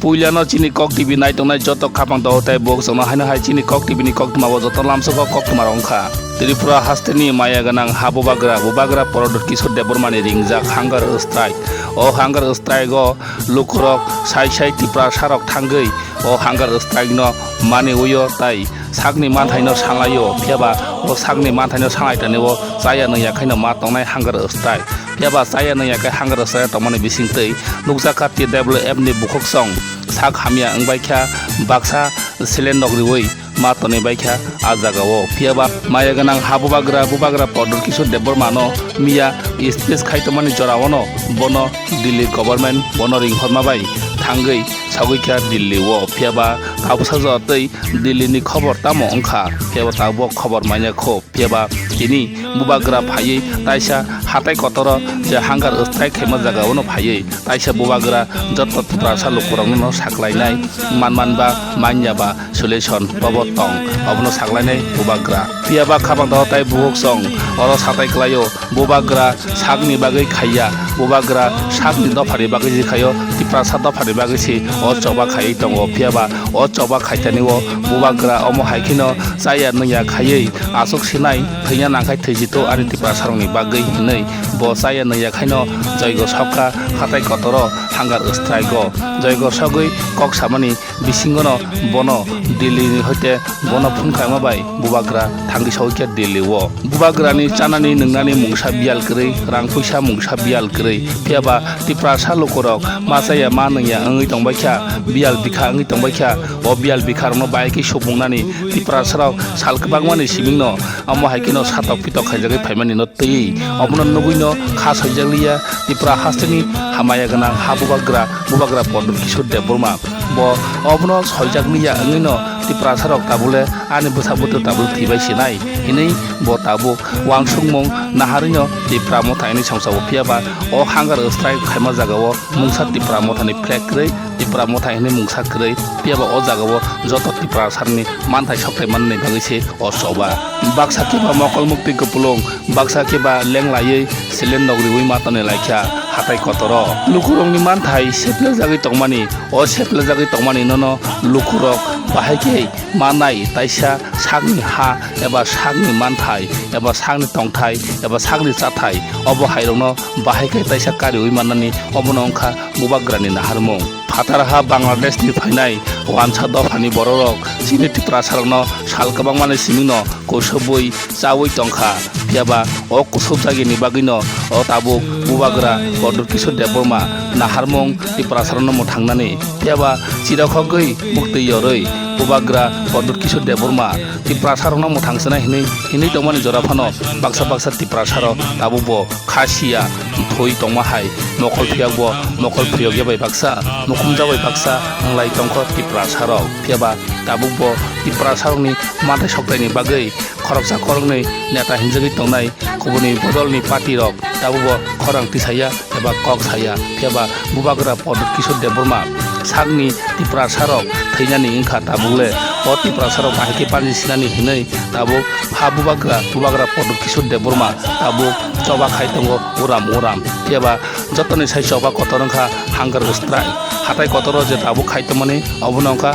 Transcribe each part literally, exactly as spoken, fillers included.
Puilano chini Kok T V naitongnai joto khapang dohor tei bukhuk chwngno haino hai chini Kok T V ni koktwma o joto lamsogo koktwma rok wngkha. Tripura hasteni maya gwnang ha bubagra, bubagra Pradyot Kishore Debbarma ni ringjak hunger strike. O hunger strike o lukurok sai sai Tiprasa rok thangwi o hunger strike no maniwi o tai sakni manthaino sanglai o, phiyaba o sakni manthaino sanglai tani o chaya nungya khaino ma tongnai hunger strike. Phiyaba chaya nungya khe hunger strike tongmani bisingtwi nukjakha T W F ni bukhuk song sak hamya wngbaikha, baksa selen nok riwi ma tonwi baikha a jagao. Phiyaba maya gwnang ha bubagra, bubagra Pradyot Kishore Debbarmano miya speech khai tongmani joraono bono Delhi government bono ringhorma bai thangwi sogwi kha Delhi o. Phiyaba tabuksa jora tei Delhi ni khobor tamo wngkha, phiyaba tabuk khobor manya kho. Phiyaba tini bubagra phaiwi taisa hatai kotoro je hunger strike khaima jagao no phaiwi taisa bubagra joto Tiprasa lukurokno no saklainai manman ba manya ba solution bobo tong, obono saklainai bubagra. Phiyaba khapang dohor tai bukhuk song oro satai klaio, bubagra sakni bagwi khaiya, bubagra sakni dophani bagwi se khaio, Tiprasa dophani bagwi se o choba khaiwi tongo. Phiyaba o choba khaitani o bubagra omo hai kheno chaya nungya khaiwi aswk sinai thwina nangkhai thwijitu ani Tiprasa rokni bagwi hinwi bo chaya nungya khaino joigo sokha hatai kotoro hunger strike o. Joigo sogwi kok samani bisingono bono Delhi ni hoite bono phone khaima bai bubagra thangwi sogwi kha Delhi o. Bubagra ni chanani nwngnani mungsa biyal kwrwi, rang puisa mungsa biyal kwrwi, phiyaba Tiprasa lukurok ma chaya ma nungya wngwi tongbaikha, biyal bikha wngwi tongbaikha. O biyal bikha rokno bahai khe supungnani Tiprasa rok sal kwbangmani simingno omo hai kheno satok pitok khaijagwi phaimani no twiwi obono nugwino kha soijakliya Tripura hasteni hamaya gwnang ha bubagra, bubagra Pradyot Kishore Debbarma. Bo obono soijakliya wngwino Tiprasa rok tabule ani bwsa bwtwi tabuk thwibai sinai hinwi bo tabuk wangsukmung naharwino Tipra Motha hinwi songchao. Phiyaba o hunger strike khaima jagao mungsa Tipra Mothani flag kwrwi, Tipra Motha hinwi mungsa kwrwi, phiyaba o jagao joto Tiprasa rokni manthai sokthai manani bagwi se o choba. Baksa khe ba mokol mukti kupulung, baksa khe ba lenglaiwi selen nok riwi ma tonwi laikha hatai kotoro. Lukurokni manthai seplejagwi tongmani, o seplejagwi tongmani nono lukurok bahai khe manai taisa sakni ha eba sakni manthai eba sakni tongthai eba sakni chathai, obo hairokno bahai khe taisa kariwi mannani obono wngkha bubagrani naharmung. Phatar ha Bangladesh ni phainai wansa dophani bororok chini Tiprasa rokno sal kwbangmani simingno kusubwi chawi tongkha, phiyaba o kusubjagini bagwino o tabuk bubagra Pradyot Kishore Debbarma naharmung Tiprasa rokno mwthangnani. Phiyaba chirakhogwi muktwi yorwi bubagra Pradyot Kishore Debbarma Tiprasa rokno mwthangsinai hinwi hinwi tongmani jora phano baksa baksa Tiprasa rok tabukbo kha siya thwi tongma hai mokol phiyokbo mokol phiyokya bai baksa, mukhumjak bai baksa wnglai tongkho Tiprasa rok. Phiyaba tabukbo Tiprasa rokni manthai soktaini bagwi khoroksa khoroknwi neta hinjagwi tongnai kubuni bodolni party rok tabukbo khorang tisaya eba kok saya. Phiyaba bubagra Pradyot Kishore Debbarma sakni Tiprasa rok thwinani wngkha tabukle o Tiprasa rok bahai khe panji sinani hinwi tabuk ha bubagra, bubagra Pradyot Kishore Debbarma tabuk choba khai tongo uram uram. Phiyaba jotoni sai choba kotor wngkha hunger strike. Hatai kotoro je tabuk khai tongmani obono wngkha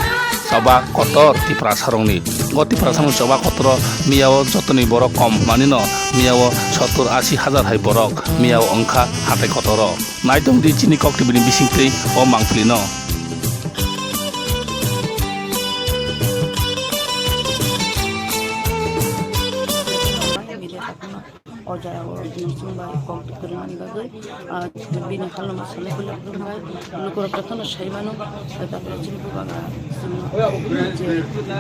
choba kotor Tiprasa rokni. O Tiprasa rokni choba kotoro miyao jotoni borok kom manino miyao sottur ashi hajar hai borok miyao wngkha hatai kotoro. Naitong di chini Kok T V ni bisingtwi o mangpili no. O jagao chwng bai kok kwrwngmani bagwi, ah, bini halno ma salai kwlai kwrwngbai, lukurok jotono sai mano, ah, tabuk chini bubagra chwngno je bini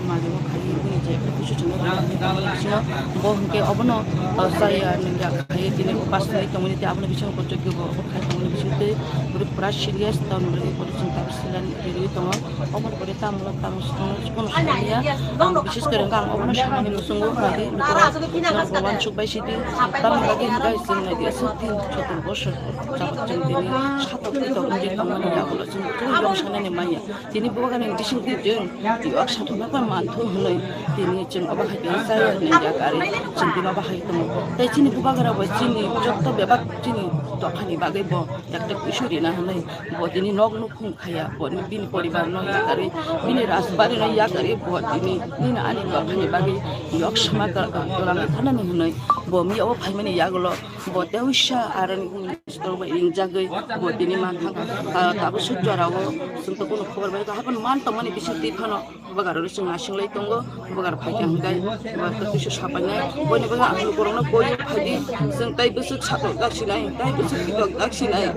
majabo khaiwi bini je application chwngno rwmani bagwi chwngno bo hwnkhe obono, ah, chaya nungya khaiwi tini upas wngwi tongmani tei abono bisingo bo jogyo bo obo khai tongmani bisingtwi borok pura serious, tamni bagwi borok chwng tabuk silani rwgwi tongo. Omo ni pore tamo tamo songno songno songya. Ang bises kore ang obono sakni muchungo nadi nukura nukura wansuk bai sidi. Tamni bagwi hwnkhe chwng nadi aswk din sotur bosor chwng tini satok pitok wngwi tongmani yagulo chwng chwng yong sanani manya. Tini bubagrani bisingtwi chwng yak satok nokbar manthu hwnwi tini chwng obo hai khe chaya hwnwi yak ari chwng tini obo hai tongo. Tei chini bubagra bai chini jotto bebak chini dophani bagwi bo ekta kwisu rina hwnwi bo tini nok nukhung khaya, bo bini poribar no yakarwi, bini rajbari no yakarwi bo tini nini ani dophani bagwi yok sama ka-, ka-, kwlangwi thanani hwnwi bo miya o phaimani yagulo bo tewisa aroni minister bai ringjagwi bo tini manthang, ah, tabuk sujjara o chwng to kuno khobor bai, hakon man tongmani bising twi phano. Bubagarano chwng nasinglai tongo, bubagar phaikha hwnkhe bubagarno kisa sapainai. Boini bagwi ang lukurokno koi phaidi, chwng tai bwswk satok jak sinai, tai bwswk kitok jak sinai.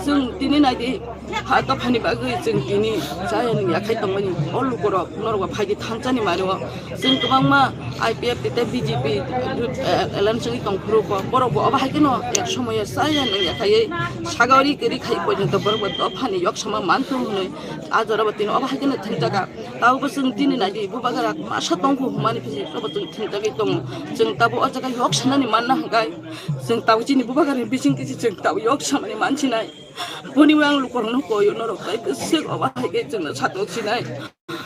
Chwng tini naidi ha dophani bagwi chwng tini chayani yakhai tongmani. O lukurok norokbo phaidi thansani mario. Chwng kwbangma I P F T tei B J P, eh, alliance wngwi tongphuru kok. Borokbo obo hai kheno ek somoyo chayani yakhaiwi sagori kwrwi khai porjonto borokbo dophani yok sama manthung hwnwi a jorabo tini obo hai kheno thangjakha. Tabukbo chwng tini naidi, bubagra masa tongkhu hwnmani phi tabuk chwng thwngtagwi tongo. Chwng tabuk o jaga yok sanani manna hwnkhe, chwng tabuk chini bubagrani bising tisi chwng tabuk yok samani mansinai. Boni bo ang lukurokno koyo, norok tai bwswk obo hai khe chwngno satok sinai.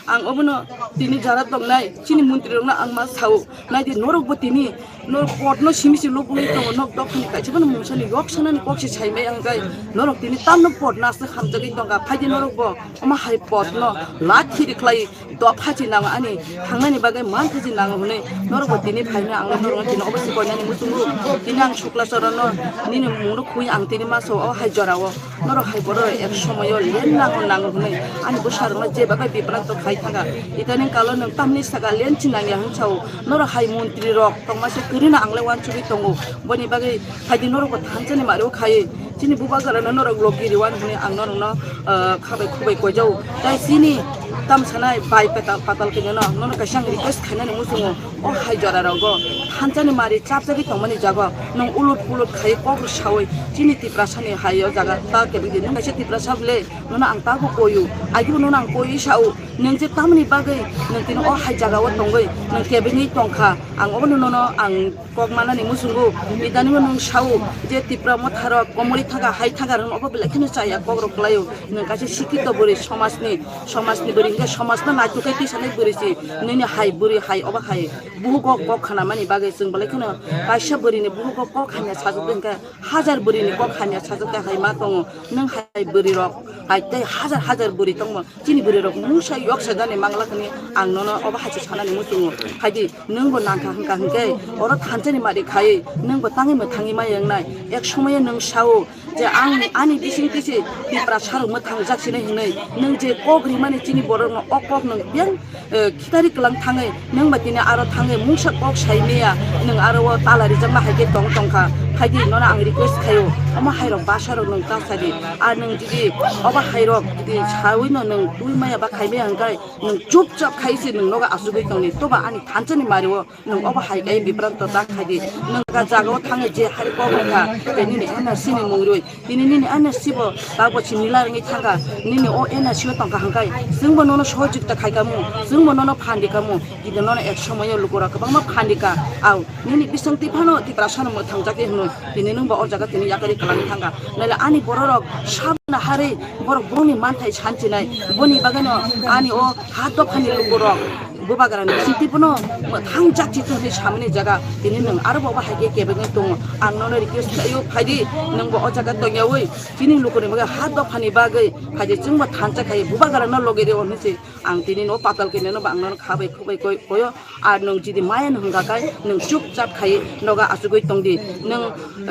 Ang obono tini jara tongnai chini montrirokno ang ma sao, naidi norokbo tini norok potno simi si lobogwi tongo, nok dophani kaisa bono mungsani yok sanani kok se saimai ang jai. Norok tini tamno potno aswk hamjagwi tongkha, phaidi norokbo omo hai potno lathi rikhlai dopha chi nango ani thangnani bagwi mantha chi nango hwnwi norokbo tini phaino ang norokno tini obo se koinani muchungo tini ang Sukla Charanno nini mungno khwi ang tini masa o hai jorao norok hai borok ek somoyo len nango nango hwnwi ani bwsarokno je bagwi bipranto khai thangkha. Idaning kalo nwng tamni saka len chi nangya hwn sao norok hai montri rok tongma se kwrwino ang le uansugwi tongo boni bagwi phaidi norokbo thansani mari o khai. Chini bubagrano norok logi riwan hwnwi ang norokno, ah, khabai khubai koijao. Tai chini tamsanai bai patal, patal khe nono, nono kaisa ang request khainani muchungo. O hai jora rogo thansani mari chapjagwi tongmani jago nwng ulut pulut khai kok rw sawi chini Tiprasani hai o jaga ta kebengdi. Nwng kaisa Tiprasa bwle nono ang tago koiu, agibo nono ang koiwi sao. Nwng je tamni bagwi nwng tini o hai jagao tongwi nwng kebengwi tongkha. Ang obono nono ang kok manani muchungo, idanimo nwng sao je Tipra motharok komori thaka, hai thaka rwng obo belai kheno chaya kokrok kwlaio. Nwng kaisa sikito bwrwi somajni, somajni bwrwi hwnkhe somajno naitugwi tisanai bwrwi si, nini hai bwrwi hai obo hai buhugo kok khanamani bagwi chwng belai kheno kaisa bwrwini buhugo kok hamya sajagwi hwnkhe hajar bwrwini kok hamya sajagwi hai ma tongo. Nwng hai bwrwirok hai tei hajar hajar bwrwi tongmo. Chini bwrwirok mungsa yok sajani mangla hwnwi ang nono obo hai se sanani muchungo. Phaidi nwngbo nangkha hwnkha hwnkhe oro thansani mari khaiwi nwngbo tangwi mwthangwi maya wngnai. Ek somoyo nwng sao je ang ani bising tisi Tiprasa rok mwthang jak sinai hwnwi nwng je kok rimani chini borokno o kok nwng biyang, eh, khitari kwlang thangwi nwng bai tini aro thangwi mungsa kok sai maya nwng aro o tala rijakma hai khe tong tongkha. Phaidi nono ang request khaio omo hai rok bwsa rok nwng ta sadi. Ar nwng jodi obo hai rok jodi sawi no nwng twi maya ba khai maya hwnkhe nwng chupchap khai se nwng nogo achugwi tongdi. Toba ani thansani mari o nwng obo hai khe bipranto ta khai di. Nwng ka jaga o thangwi je hari kok wngkha je nini N R C ni mung rwi tini nini N R C bo tabo si nila rwngwi thangkha. Nini o N R C o tongkha hwnkhe chwngbo nono sohojogita khai kamo, chwngbo nono phan di kamo. Kini nono ek somoyo lukurok kwbangma phan di ka. Au nini bising twi phano Tiprasa no mwthang jak hwnwi tini nwngbo o jaga tini yakarwi kwlangwi thangkha. Naile ani bororok sabna harwi borok bongni manthai sanchinai. Boni bagwino ani o ha dophani lukurok bubagrani bising twi phano mwthang jak chitu hwnwi samani jaga tini nwng aro bo hai khe kebengwi tongo. Ang nono request khlaio, phaidi nwngbo o jaga tongyawi chini lukurokni bagwi ha dophani bagwi phaidi chwngbo thansa khai bubagrano logi rw hwnwi se. Ang tini no patal khe neno bang no khabai khubai koi koyo. Ar nwng jodi maya no hwnkha khai nwng chupchap khai noga achugwi tongdi. Nwng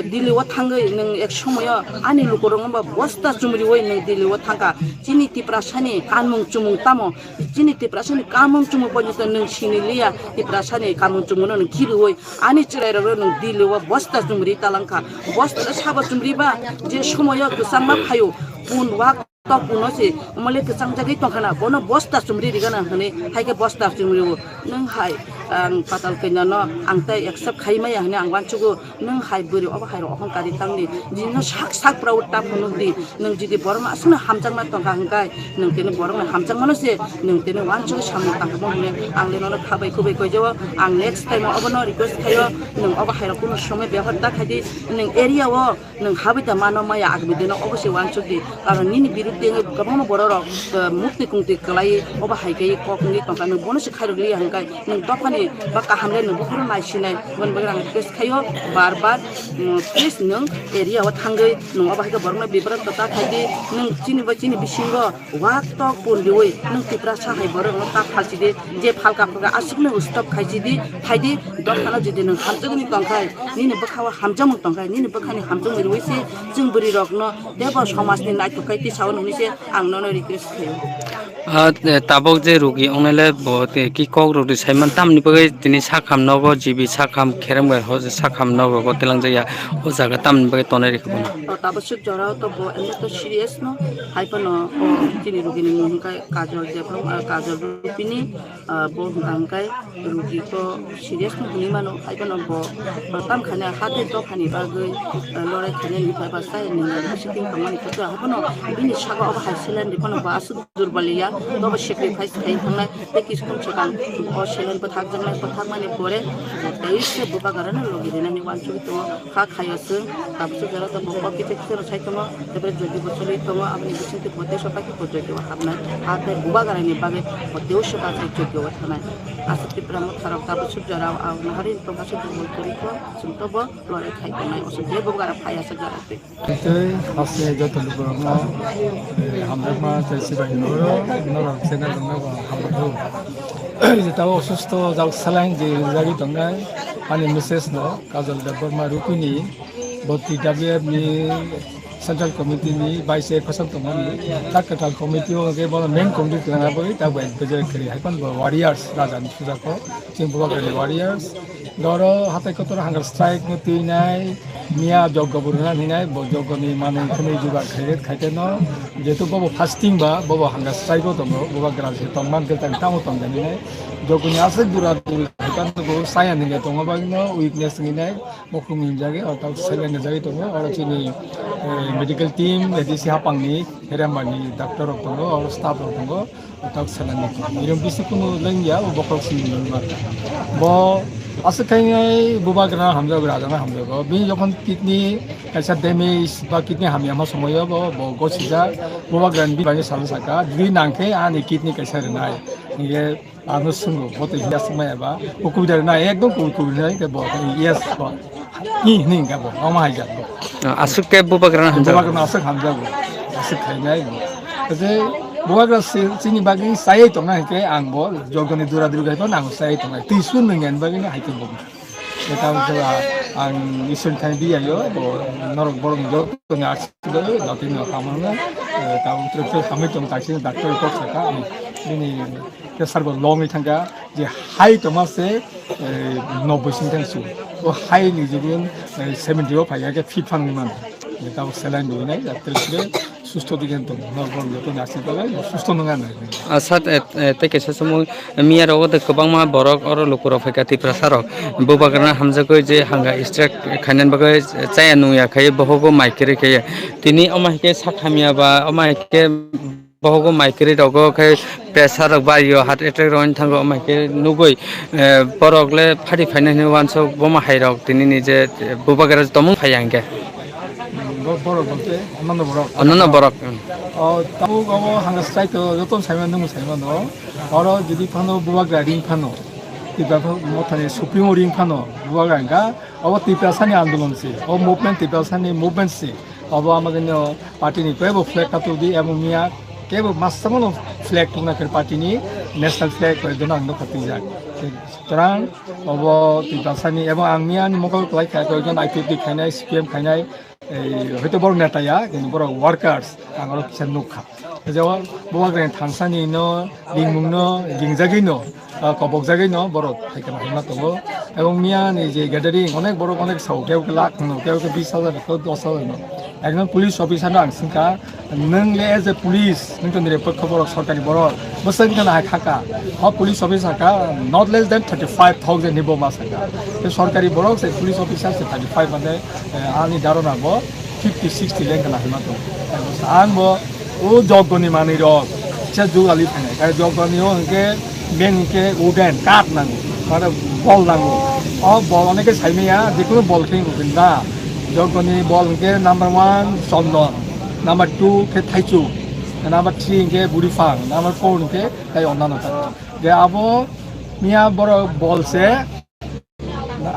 Delhi o thangwi nwng ek somoyo ani lukurok wngba bosta chumriwi nwng Delhi o thangkha. Chini Tiprasani kanmung chumung tamo? Chini Tiprasani kanmung chumung porjonto nwng sini liya. Tiprasani kanmung chumung no nwng khibiwi ani chwrai rok nwng Delhi o bosta chumri talangkha. Bosta sabo chumri ba je somoyo kwchangma phaio pun wak Tok kuno se, omole kwchang jagwi tongkhana, bono bosta chumri rigana hwnwi, hai khe bosta chumri o. Nwng hai, ang patal kanya no, ang tai accept khai maya hwnwi ang uansugo, nwng hai bwrwi obo hai rok ohong kari tangni, jino sak sak proud ta phunuk di, nwng jodi borok no aswkno hamjakma tongkha hwnkhe, nwng tini borok no hamjakmano se, nwng tini uansugo samung tangkha hwnwi, ang le nono khabai khubai koijao, ang next time o obono request khaio, nwng obo hai rok kuno somoi behor ta khai di, nwng area o, Nwng habwi da mano maya agmi dino obo se uansuk di. Karon nini biri Tei kwbangma borok rok, eh, mukti kungti kwlai obo hai khe kok wngwi tongkha, nwng bono se khairok liya hwnkhai nwng dophani ba kaham le nwng buphuru naisinai, aboni bagwi ang request khaio bar bar, mm, please nwng area o thangwi nwng obo hai khe borokno bibrot ta khaidi, nwng chini ba chini bisingo wak tok pundiwi nwng Tiprasa hai borokno ta phalsidi, je phalka phalka aswkno stop khaisidi, phaidi dophano jodi nwng hamjakni tongkhai, nini bwkhao hamjakmung tongkhai, nini bwkhani hamjakmung rwui se chwng bwrwi rokno Tei bo somajni naithok khe tisao nungni se ang nono request khaio. Ah, eh, tabok je rugi ongnai le bo te ki kok rok de saiman tamni bagwi tini sakham nogo G B sakham kherem bai ho sakham nogo bo telang jaya o jaga tamni bagwi tonai rikha bono. To tabok suk jora to bo emne to serious no hai phano o chini rugi ni mung kha Kajol Debbarma, ah, Kajol Rupini. Ah, bo hwnka hwnkhe rugi khe serious no hwnwi mano, hai phano bo, ah, tam khaina ha tei dophani bagwi, ah, lorai khainani phai ba chayani sitting tongmani khe haphano bini saka obo hai saline rw phano bo aswk durbol ya, bobo sacrifice khai thangnai tei kiskon swkang o saline bwthakjaknai, bwthakmani pore bo tei se bubagrano logi rinani uansugwi tongo. Kha khaio chwng, tabuk jora tabuk o kisa kisa rw sai tongo, tei jodi bo choli tongo, aboni bisingtwi bo teisa pai khe bo jodi o habnai, ha tei bubagrani bagwi bo teisa pai jodi o thanai. Aswk Tipra motharok tabuk jora o ang nahari tongma se durbol kwrwi kho, chwng tobo lorai khai tongnai, oso je bubagra phai aswk jora twi. Tei haste joto lukurokno, eh, hamjakma tei swbai horo, norok channel rokno bo hamjakgo. Jeta osusto jak salang je jagwi tongnai, ani message no. Kajol Debbarma Rupini, bo T W F ni Central Committee ni Vice Chairperson tongmani, tak kwtal committee o hwnkhe bono main committee twlangna bagwi tak bai bwjai kwrwi hai phano bo warriors, raja ni suja kho, chini Bubagrani warriors. Doro hatai kotor hunger strike no twinai, miya joggo bo rwna hinai, bo joggo ni manwi khwnwi jugar khairwt khaiteno, jehetu bobo fasting ba, bobo hunger strike o tongo, Bubagra se tongman khe tang tamo tongda hinai, joggo ni aswk dura duri hai phano bo saya hinwi tongo bagwino weakness hinai, Bokhorokni hwnjagwi, o tok seleng ni jagwi tongo. Oro chini, eh, medical team, A D C hapangni, Herambani doctor rok tongo, oro staff rok tongo, o tok seleng ni tongo. Iron bisi kunu lengya, o bokhorok simi nungma. Bo aswk khainai bubagrano hamjago, rajano hamjago. Bini jokhon kidney kaisa damage ba kidney hamya ma somoyo bo, bo gosijak, bubagrani bini bagwi sana saka, jodi nangkhe ani kidney kaisa rwnai. Hinkhe Ano swngo, bo twi hiya swngmaya ba, o kubui da na ekdom kubui kubui nai, ke bo, yes, bo. Hi, hini hingka bo, omo hai jak bo. Ah, aswk ke bubagrano hamjak. Bubagrano aswk hamjak bo. Aswk khainai bo. Kaje bubagra si-, chini bagwi sayai tongna hingke ang bo, jogoni dura duri gai bo nang sayai tongnai. Twi sun nang yan bagwi no hai ke bo. Eta ang isor thani di ayo, bo norok borok jogoni aksi do, dati no kamana, ta ung truk truk hamai tong taksi doctor kok saka, ini Pressure bo low wngwi thangkha, je high tongma se, eh, noboi sing thang su. O high ni jibun, eh, seventy o phai khe fit phan wngwi mano. Tabuk saline rwinai, doctor se susto dikhe tong. Normal joto ni aswk bagwi susto nwnga nai. Ah, sir, eh, eh, tei kaisa samung miya rogo de kwbangma borok oro lukurok phaikha Tiprasa rok. Bubagrano hamjagwi je hanga strike khainani bagwi chaya nungya khai bohogo mai kwrwi khai. Tini omo hai khe sak hamya ba, omo hai khe Bohogo mai kwrwi rogo khe pressure rok bario, heart attack rok wng thango, omo hai khe nugwi, eh, borok le phari phainai hinwi uansuk bomo hai rok tini ni je, eh, bubagra tongmung phai ya hwnkhe. Bo-, borok bolte, onnono borok. Onnono borok, hmm. O, tabuk obo hanga strike to joto saimano, nwng saimano. Oro jodi phano bubagra ring phano, Tipra mothani supremo ring phano bubagra hwnkha, obo Tiprasani andolon se, o movement Tiprasani movement se. Obo amagwino party ni kebo flag katudi, abo miya kebo masamo no flag tungna khe party ni national flag koi dono ang nukha twijak. Sutrang obo Tiprasani, abo ang miya ni mokol kwlai kha, koi jon I P F T khainai, C P M khainai, ei, hoito borok neta ya, kintu borok workers, ang oro kisa nukha. Jabo bubagrani thangsani no, ringmung no, ringjagwi no, ah, kobokjagwi no borok hai khe hai ma tongo. Ebong miya ni je gathering, onek borok onek sao, kebo khe lakh no, kebo khe bis hajar, kebo dos hajar no. Ekjon police officer no ang swngkha, nwng le as a police, nwng to nire pokho borok, sorkari borok, bwswk wngkha na hai khaka. O police officer kha, not less than thirty five thousand ni bo ma swngkha. Sorkari borok se police officer se thirty five mane, eh, ani dharona bo fifty sixty lengkha na hinma tongo. Ang bo o jogoni manwi rok kisa jugali phainai. Kai jogoni o hwnkhe beng hwnkhe wooden, kath nango, mane bol nango. O bol onekhe saimaya, jekunu bol khe wngkha na. Jogoni bol hwnkhe number one chondon, number two khe thaichuk, number three hwnkhe Buriphang, number four hwnkhe tai onnano ta. Je abo miya borok bol se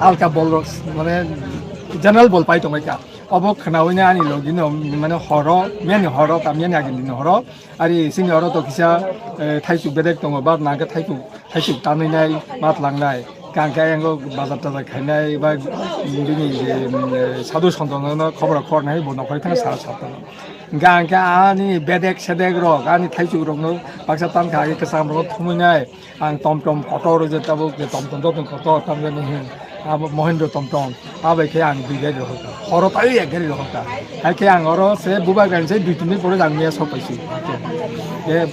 alka bol rok, mane general bol pai tongbai kha. Obo khnaui ani logi no mane horo, miyani horo, kamiyani agini horo. Ari sini oro to kisa, eh, thaisuk bedek tongo, ba nangkhe thaisuk, thaisuk tanwi nai, mat langnai. Kangkhe ayang bazar tazar khainai, ba bini je, mm, eh, sadhu santono khobor khornai, bo nokhorwi thang sa sa tono. Hingkha hingkhe ani bedek sedek rok, ani thaisuk rokno baksa tankha age kwcham rok thumui nai. Ang tom tom kotor je tabuk je tom tom jotoni kotor tamjani hin. Abo Mohindra tom tom. Abai khe ang dui gari rohorkha. Horo tai ek gari rohorkha. Hai khe ang oro se bubagrani se dui tin din pore ang miya sok paisi. Je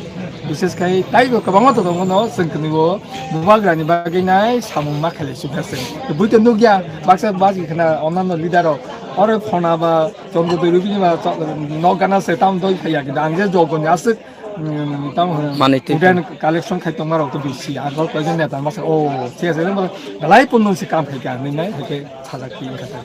bishes khai tai bo kwbangma to tongo no chwng kwnwi bo bubagrani bagwi nai samung ma khailai sukha se. Bui to nukya baksa bagi khna onano leader rok. Oro phona ba Chandra Doi Rubini ba nok gana se tam doi phaiya kintu ang je jogoni aswk, mm, tamo hono Manwi twi student collection khai tongma rok to bisi, agor koi jon neta masa, o, thik ase, belai pun nung se kam khai ka, nung nai, hai khe sajak ti wngkha ta.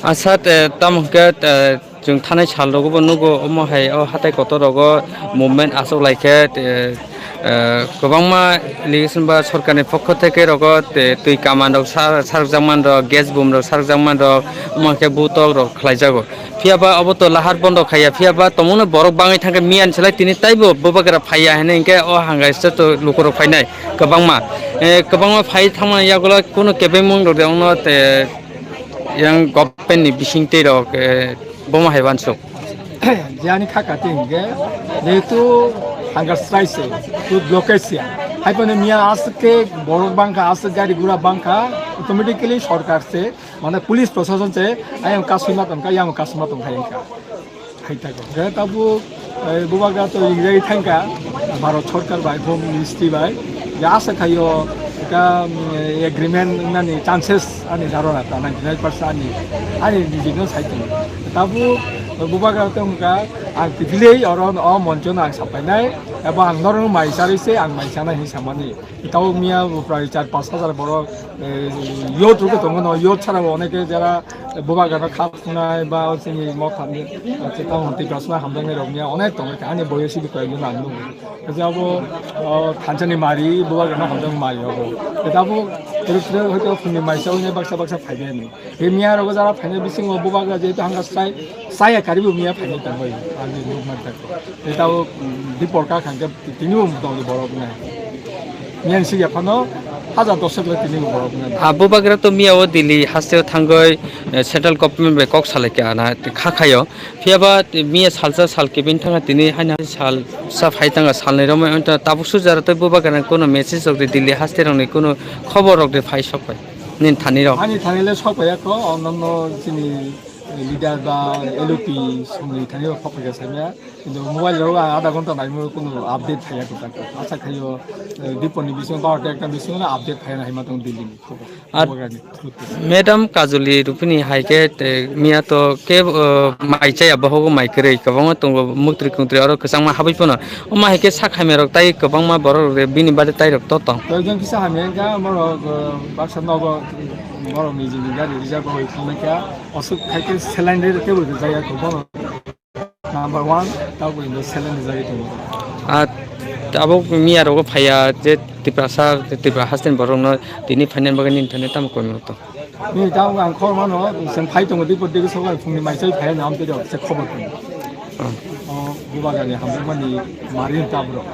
Asa, te, tamo hwnkhe, te, chwng thanai sal rogo bo nugo, omo hai o hatai kotor rogo movement aswk lai khe, te, eh, kwbangma allegation ba sorkarni pokho theke rogo, te, twi kaman rok sa-, sarjakman rok, gas bum rok sarjakman rok, omo khe butol rok khlai jago. Phiya ba obo to lahar bondo khaiya, phiya ba tongmungno borok bangwi thangkhe miyan selai tini taibo bubagra phaiya hinwi hinkhe o hangkhe se to lukurok phainai kwbangma. Eh, kwbangma phai thangmani yagulo kunu kebengmung rok de ongno te yang government ni bising tei rok, eh, bomo hai wansuk. Je ani kha kati hinkhe jehetu hunger strike se, tu blockade se. Hai phano miya aswk khe borok bangkha, aswk gari gura bangkha, automatically sorkar se Mane police prosason se ayang kasuma tongkha, yang kasuma tongkha wngkha. Hai tako. Khe tabuk, eh, bubagra to ringjai thangkha, Bharat Sorkar bai, Home Ministry bai. Je asa khaio, ka, mm, agreement nani chances ani dharona ta ninety nine percent ani, ani nijino sai tongo. Tabuk, eh, bubagra to wngkha, ang kiphilwi oro o moncho no ang sapainai, eba ang norok mai charwi se ang mai chanai hinwi samani. Tau miya bo prai char pash hajar borok, eh, youth rok tongo no, youth sara bo oneke jara bubagra no kha phunai ba o chini mokha ni, eh, tamo twi kasma hamjaknai rok miya onek tongo, ani boyosi bo koi nang nung. Jabo, o, thansa ni mari, bubagra no hamjak mari obo. Jabo, tere tere hoito phunni maisa oine baksa baksa phaibai ni. He miya rogo jara phainai bisingo bubagra jehetu hanga sai, saya karibu miya phainai tongbai, ani nukmani tako. Etao, mm, dipor ka khangke tini bo dongni borok nai. Miya ni sigya phano hajar dos le tini bo borok nai. A bubagra to miya o Delhi haste o thangoi, eh, central government bai kok salai kha na, kha khayo. Phiya ba miya salsa sal kebeng thanga tini haina sal sa phai thanga sal ni romoi onta tabuk su jara tei bubagra kono message rok de Delhi haste rok ni kono khobor rok de phai sok pai. Nini thani rok. Ani thani le sok paiya kho, onno chini leader ba L O P songni thani rok sok paiya samya. Kintu mobile rok ang adha ghonta naimung kuno update phaiya kho ta. Asa khaio, eh, dipor ni bisingo, barota ekta bisingo na update phaiya na hinma tong Delhi ni khobor. Ar Bubagra ni through te. Madam Kajoli Rupini hai khe, eh, miya to ke, eh, mai chaya bohogo mai kwrwi kwbangma tongo muktri kungtri oro kwchangma habwi phano. Omo hai khe sak hamya rok tai kwbangma borok rok bini bade tai rok to tong. Koyekjon kisa hamya wngkha, borok, eh, baksa nogo, borok ni jini gari reserve rwi thangnaikha, aswk hai khe saline rwi teibo rijak ya kho, bono number one, tabuk ni salary ni jagwi tongo. Ah, tabuk miya rogo phaiya je Tiprasa, Tipra haste ni borok no tini phainani bagwi nini thani tamo koi mano to. Nini tamo ang khor mano, sen phai tongo, dipor digi sobai phungni maisai phai na amtwi rok se khobor tongo. Ah. O, bubagrani hamjakmani mari tabuk rok.